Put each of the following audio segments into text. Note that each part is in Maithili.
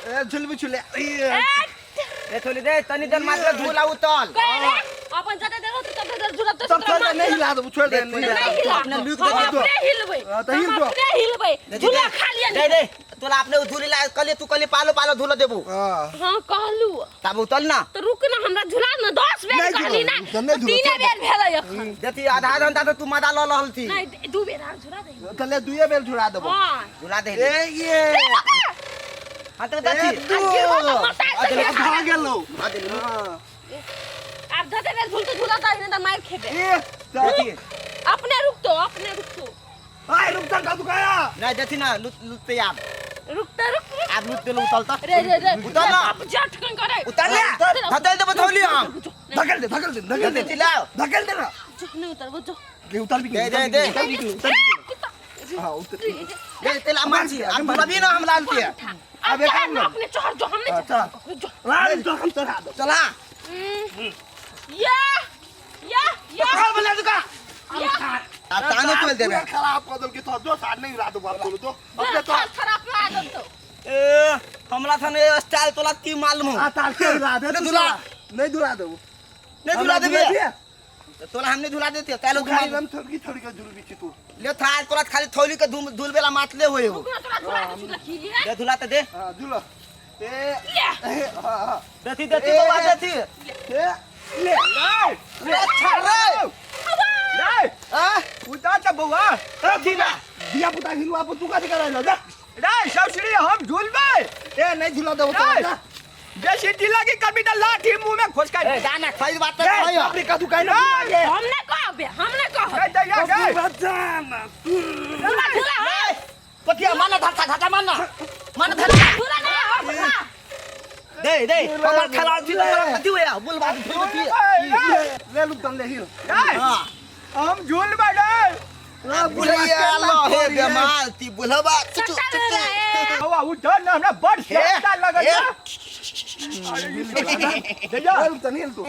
ए झुलबी झुले। ए, ए थोली दे तनी देर मात्र झूला उतल। गए रे अपन जते देर होतै तते देर झूला तो तब छोड़ दे, नहीं हिला देबो, छोड़ दे, नहीं नहीं हिला। हिला। अपने लुक हम दे दे। अपने हिलबै। हाँ, तऽ हिल हम जो। अपने हिलबै। झूला खा लिया। दे दे तोला अपने झूले ला कले, तू कले पालो पालो झूला देबो। हाँ। हाँ कहलू। तब उतल ना। तो रुक ना, हमरा झूला ना 10 बेर नहीं कहली झूला, ना। नहीं झूला, तीने छोड़ दे। बेर भेलै अखन। देखी आधा घंटा तो तू मजा ल रहल थी। नहीं, 2 बेर आर झूला दे। तऽ ले दुइये बेर झुला देबो। हाँ। झूला दे। ए ये। हां तो ए देखी दू। आ गिरबो तऽ मरता आ है। भा गेलौ। हां दे। हाँ। आब जते बेर झूलते झूला तऽ नहि तऽ मारि खेबै। ए तऽ देखी। अपने रुक तो, अपने रुक तो। आइ रुक जा, का दुकाया। नहीं देखी ना, लुट लुटते आब। रुक तो, रुक रुक। आब लुट देलु उतल त। रे रे रे। उतर ना। बाप जट कन करे। उतर ले, धतेल देबो थौली हम। धकेल दे, धकेल दे, धकेल दे। देखी लाओ। धकेल दे ना। जो नहीं उतर वो जो। के उतर भी दे, उतर दे, भी दे। उतर भी उतर भी। हाँ उतर। दे तेला मार छी आब झूला ना हम लालती है। अब अब एक चढ़ काम ना, कर। अपने चढ़ जो, हमने हाँ, चढ़ जो। रानी तो हम चढ़ा दो। चला। या या या। कहाँ बोला दुका। या। अब तानो तोल देबे। पूरा खराब कर दल के तो जो साथ नहीं हिला दो बाप बोलो तो अपने तो। थर थर अपना आदत तो। ए हमरा थने स्टाइल तोला की मालूम हो। आ ताल के हिला दे। नहीं तू झूला। चला। नहीं झूला दो। नहीं झूला देबे तोला, हमने झूला देते तालो। खाली हम थोड़ी थोड़ी के झूल बीची तू। ले था तोला खाली थौली के धूल धूल बेला मातले होए हो। रुक ना, तोरा झूला दे, झूला खीली है। दे झूला त दे। हां झूला। ए ले। ए, हां हां। देखी देखी बाबा देखी। ए ले। रे अच्छा रे। रे आ उतर त बौआ। ए ना। दिया पुता हिलवा पर तू का कराइलो जा। रे ससुरी हम झूलबै। ए नहीं झूला देबो तो ए। जा। बेसी ढीला की करबी त लाठी मुंह में खोस के ए जाना सही बात ए त बाप रे का तू काहे ना झूला हम नहीं कहबे, हम नहीं कहबे। ए दैया गे। झूला झूला हाँ। पतिया मारना धक्का धक्का मारना मारना धक्का। झूला ना हाँ, झूला। दे दे हमर खराब छी तोरा कथी होया बोल बात थोड़ी थी। ले लुक दन ले हिल। रे हां हम झूलबै रे। बुलैया अल्लाह हे बेमाल ती बुलबा चुचु सट्टा चुचु। रे। बौआ उतर न, हमरा बड़ सस्ता लगल ए। दैया ले लुक दन हिल तू।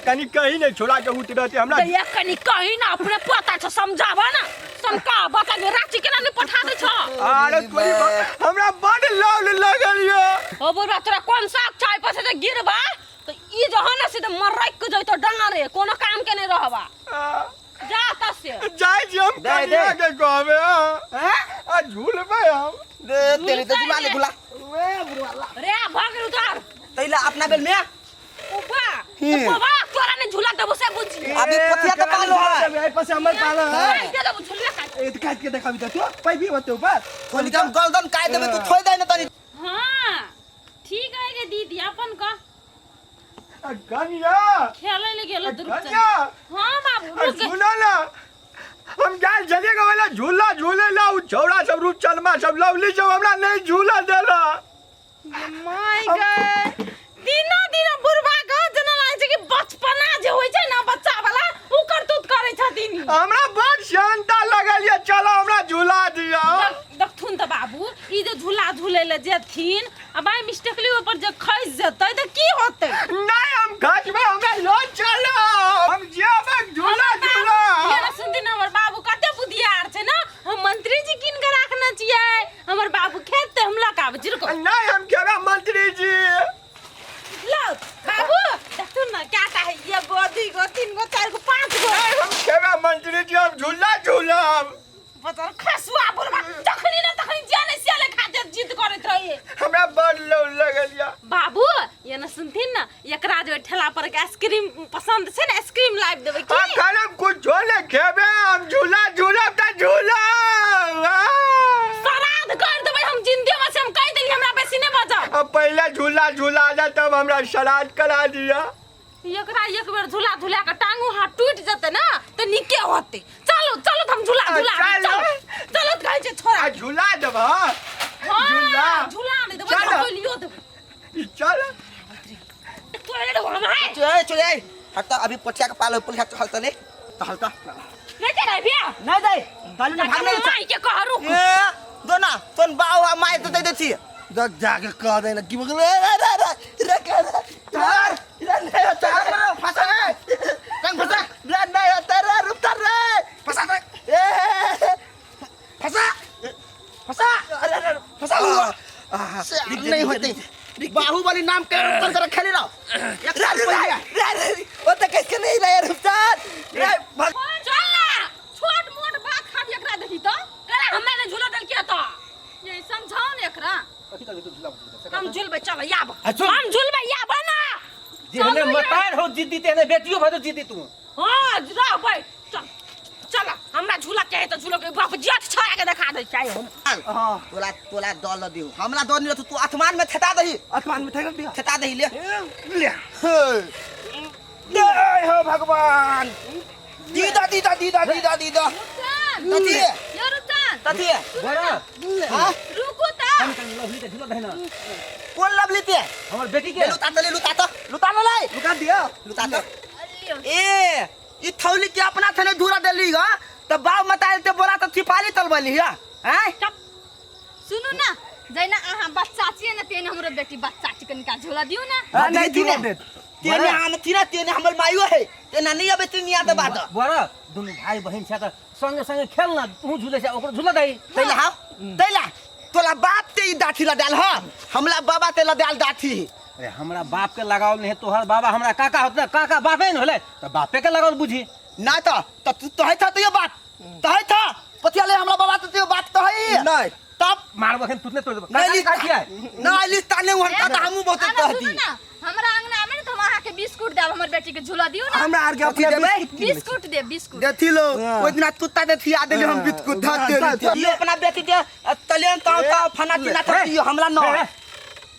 कनी कहीं नहीं छोड़ा के उतरते हमरा। दैया कनी कही ना, अपने पता छ समझाबा ना समका बता के रांची केना नहीं पठा दे छ। अरे तोरी हमरा बड़ लौल लगल यो। ओ बुढ़बा तोरा कोन साग चाय पर से गिरबा तो ई जो है ना सीधे मरक के जइतो डंगा रे, कोनो काम के नहीं रहबा। जा त से जाइ छी हम। दे, दे। कनिया के कहबे आ झूलबै हम। दे तेरी तो झुला ले झुला। रे भाग रे उतार। तैला अपना बेल में उबा तो बाबा तोरा ने झूला देबो से बुझी। अभी पतिया तो पालो है। ए पासे हमर पालो है। काट के देबो झूला काट। ए तो काट के देखाबी त तू पैबी होते ऊपर। थोड़ी कम गर्दन काट देबे तू थोइ दे ना तनी। हां ठीक है गे दीदी, अपन का कनिया खेले ले गेलो दुरुप। कनिया। हां बाबू रुक। सुनो ना, हम जाल चलिए के वाला झूला झूले ला उ छौड़ा सब रूप चलमा सब लवली सब हमरा नहीं झूला देला। My God, दिनो दिनो बुढ़बा गाँव जेना लागै छै कि बचपना जे होइ छै ना बच्चा वाला उ करतूत करै छथिन। हमरा बड़ शांता लगल ये, चलो हमरा झूला दिया। देखथुन तऽ बाबू ई जे झूला झूलै लए जेथिन आ बाय मिस्टेकली ऊपर जे खसि जेतै तऽ की होतै? नहीं हम खसबै, हमरा लो चलो, हम जेबै झूला झूला। ये सुनथिन हमर बाबू कते बुधियार छै ना, हम मंत्री जी कीन के राखने छियै, हमर बाबू खेतै हम लऽ के आबै छी, रुको। नहीं हम खेबै मंत्री जी। लो बाबू देखथुन ना क्या टा है, ये गो 2 गो 3 गो 4 गो 5 गो। नहीं हम खेबै मंत्री जी, हम झूला झूलब। बतर खसुआ बुढ़बा तखनी ना तखनी जाने सियाले खातिर जिद करैत रहिए। हमरा बड़ लौ लगल या। बाबू ये ना सुनथिन ना, एकरा जे ठेला पर के आइसक्रीम पसंद छै ना, आइसक्रीम लाबि देबै की? हम खाना कुछो नहीं खेबै, हम झूला झूलब त झूलब। श्राद्ध कर देबै हम जिंदे में से, हम कहि देली हमरा बेसी नहि बजाउ। अब पहले झूला झूला जा तब हमरा श्राद्ध करा दिया। एकरा एक बेर झूला झूला के टांगो हाथ टूटि जेतै ना तऽ नीके होतै। चलो चलो तऽ हम झूला झूला चलो। चलो चलो तऽ कहै छै छोड़ा। आ झूला देब। हाँ हाँ, झूला। झूला नहि देबै। चलो। ढकोलियो देबै। ई चल। तोरे देबो हम है। चल चल ए हट अभी पटिया के पालो पुलिया चल तले चल त। नहीं चढ़ाई भैया। नहीं दे ताली ने भाग नहीं। माई के कह रुक। ए दो ना तोन बाऊ आ my तो दे देती। जा जाके कह दे ना कि बगल रे रे रे रे रे रे चार रे नहीं चार फंसा रे कंग फंसा रे नहीं होता रे रुक तर रे फंसा रे ए फंसा फंसा अरे अरे फंसा हुआ नहीं होते। बाहुबली नाम के उत्तर कर खेली रहो एक साल रे पहिले रे रे ओ त कैसे नहीं रे रुपचान रे भग चल ना छोट मोट बात खाली एकरा देखी तो करा हमरा ने झूला देल किया तो ये समझाओ ने एकरा कथी करबी तू झूला झूला हम झूलबे चल याब अच्छा। हम झूलबे याब ना जेहने चलू यार। मतार हो जिद्दी तेहने बेटियो भदो जिद्दी तू हां रह भाई चल चल हमरा झूला के है तो झूला के बाप जेठ छाया के देखा दे चाहे हम हां तोला तोला दल दियो हमरा दल नहीं तू आसमान में छता दही आसमान में ठेका दिया छता दही ले ले जय हो भगवान दीदा दीदा दीदा दीदा दीदा रुपचान तथी यो रुपचान तथी बड़ा हां रुको ता कनी कनी लवली के झूला दे ना कौन लवली ते हमर बेटी के ले लुता ले लुता तो लुता ले ले रुका दिया लुता तो लियो ए ई थौली के अपना थने धूरा देली ग त बाप मताइल ते बोला त छिपाली तलबली ह हैं चुप सुनू ना जैना अहाँ बच्चा छियै ने तेने हमरो बेटी बच्चा छै कनिका झोला दियौ ने हां नहीं थी झूला ने दे तेने हम थी ना तेने हमर माइयो है तेना नहीं अबे तीन याद बात बड़ा दुनू भाई बहिन छै त संगे संगे खेल ना तू झूले छै ओकरो झूला दही तैला हां तैला तोला बाप ते ई दाठी लदाल ह हमला बाबा ते लदाल दाठी अरे हमरा बाप के लगावल नहीं है तोहर बाबा हमरा काका होत ना काका बापे न होले त बापे के लगावल बुझी ना त त तू तोहे था तो ये बात तोहे था पतिया ले हमरा बाबा तो बात तो है नहीं तब मारबो अखन तुतने तोड़ देबो नहीं काका किया ना लिस ताने वहन का त हमहू बहुत अहाँ कह सुनू दी ना हमरा अंगना में ने तऽ हम अहाँके बिस्कुट देब हमर बेटी के झूला दियौ ने हमरा आर के कथी अपने देबै? बिस्कुट किन लै छी। बिस्कुट देब बिस्कुट देखी लो हाँ। ओइ दिना कुत्ता देखी आ देली हम बिस्कुट हाँ, धर हाँ, दे ये अपना बेटी के तलेन ताव ताव फना चिना ए, थी हमला न ए,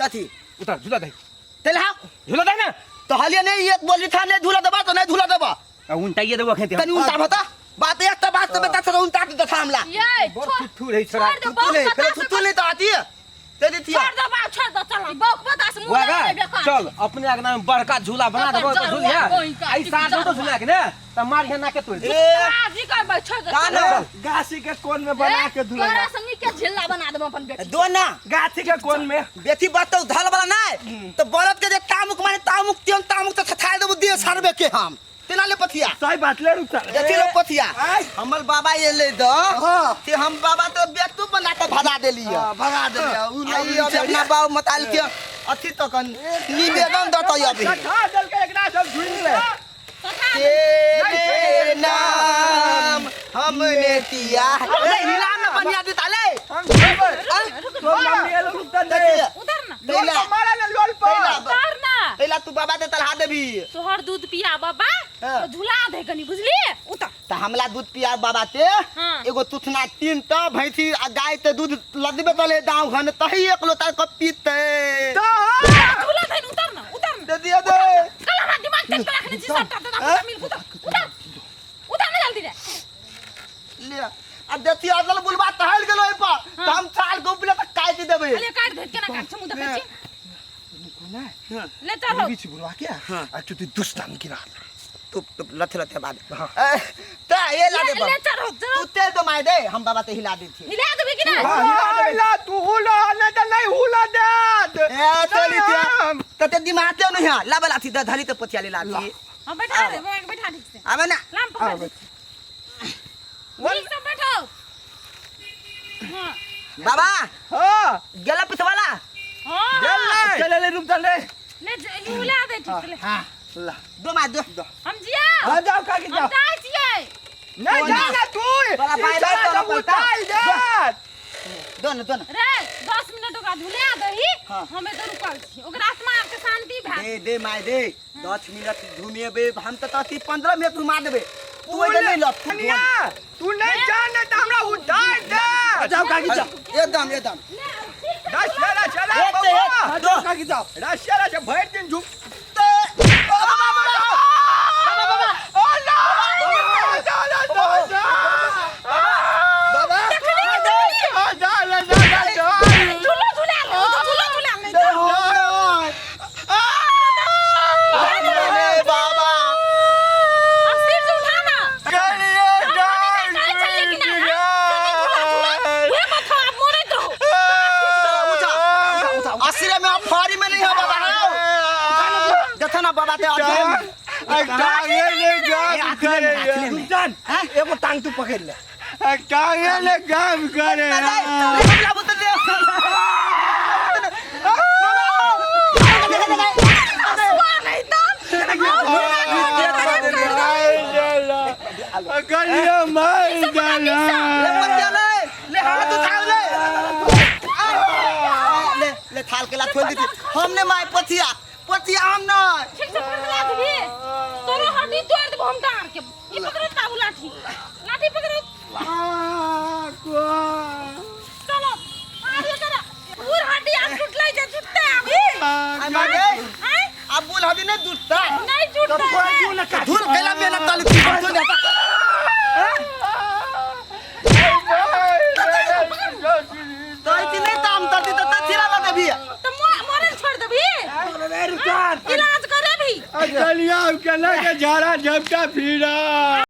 कथी उतर झूला दही तेल हा झूला दही ना तो हलिए नहीं एक बोली था नहीं झूला देबा तो नहीं झूला देबा आ उनटाइए देबो अखन तनी उनटा भता बात एक त बात तो बेटा से उनटा के देखा हमला ये बड़ छोड़ थुथु रही छोरा छोड़ दो तू नहीं बहुत फिर बतास तू नहीं तो आती है ते दी थी छोड़ दो बाप छोड़ दो चल बहुत बतास मुंह बुआ में बेकार चल अपने अंगना में बड़का झूला बना देबो तो झूल जा कोई का- आई साथ दो झूला के ना त मार के नाके तोड़ दे ए आज ही कर छोड़ दो का चल। ना गाछी के कोन में बना के धुला तोरा से नीके झिल्ला बना देब अपन बेटी दो ना गाछी के कोन में बेटी बात तो धल वाला नहीं तो बरत के जे तामुक माने तामुक तियन तामुक तो थथाय देबो दे सरबे के हम तेना ले पथिया सही बात ले रुक चल देखी लो पथिया आय। हमर बाबा ये ले दो हाँ। ते हम बाबा तो बेतु बना के भगा देली है हाँ, भगा देली है। उ आई अभी अपना बाप मताल के अथी तक निवेदन दतै अभी सठा दल के एकरा सब झूल ले तेरे नाम हमने दिया ए हिला न बनिया देता ले हम झूलबै तोर मम्मी एलो रुक चल दे उधर ना लोल तैला पर मारा ना लोल पर तैला उतर ना तैला तू बाबा दे तलहा देबी तोहर दूध पिया बाबा हाँ। तो झुला दे कनी बुझली उतर त हमला दूध पिया बाबा ते हाँ। एगो तुथना तीन त भैंसी आ गाय ते दूध लदबे तले दाव घन तही एक लोटा क पीते झुला दे उतर ना उतर ना दे दिया दे कल हमरा दिमाग तेज कर रखने छी सबटा दादा मिल उतर उतर उतर ना जल्दी रे ले आ देखी अदल बुलबा टहल गेलो एहि पर त हम साल गोपले त काटि देबै अरे काट दे केना काट छै मुंह देखै छी ले चलो बीच बुलवा के आ तू दुष्टान गिरा तू तू लथे लथे बाद ए, त ये ला दे ले बा। ले चलो तू तेल दो my दे हम बाबा ते हिला देती हिला देबे कि ना हिला तू हुला नहीं त नहीं हुला दे ए तेली ते त ते दिमाग ते नहीं है ला बला थी द धरी ते पोथिया ले ला थी हम बैठा दे मैं बैठा ठीक से आवे ना लाम पकड़ ठीक से बैठो हां बाबा हां गेला पिछवाला हां गेल नहीं चल ले रुक चल रे ले हिला दे ठीक से ले हां ला दो my दो हम जिया हां जाओ काकी हम जाओ जाइ छियै नहीं जा ना तू तोरा बाय बाय ई तोरा सब पैसा। उतार दे दो ना दो ना रे 10 मिनट ओकरा झुला दही हाँ। हम एतऽ रुकल छी ओकरा आत्मा के शांति भए दे दे my they 10 minute घुमेबे हम त तथी 15 मिनट घुमा देबे तू एदे नहीं लत तू कनिया तू नहीं जा ना त हमरा उतार दे जाओ काकी जाओ एकदम एकदम रशिया चला एक से एक। बबुआ जाओ काकी जाओ रशिया से भर दिन झुक ते बाबा बाबा ओ ला जा जा जा जा बाबा जा जा जा जा झूला झूला झूला झूला नहीं दे हो अरे बाबा अब सिर से उठा ना कनिया काहे चलिए कि ना हाँ? झूला झूला उहे मत हो आप मोरैत रहो उठा उठा असले में अब फारी में नहीं है बाबा आओ देखो ना बाबा ते अधे में रुक चल एगो टांग तू पकड़ ले काम करे हमला बुत दे थाल केला छोड़ दी हमने my पथिया पथिया हम न। ठीक से पकड़ा देबी, तोरो हड्डी तोड़ देबो हम डार के। ई पकड़ो बाबू लाठी, लाठी पकड़ो। चलो आर ये करा पूर हड्डी आब टूटलै जे टूटते अभी। आई मां गे। आय अब बोल हदी नहीं जुटता। नहीं जुटता। धुल केला मेला ताली तू जाता। तो इतने नहीं ताम तरती तो थिरा ला देबी। तो मरल छोड़ देबी, इलाज करे भी। चलिया के लगे झाड़ा झपटा फिरा।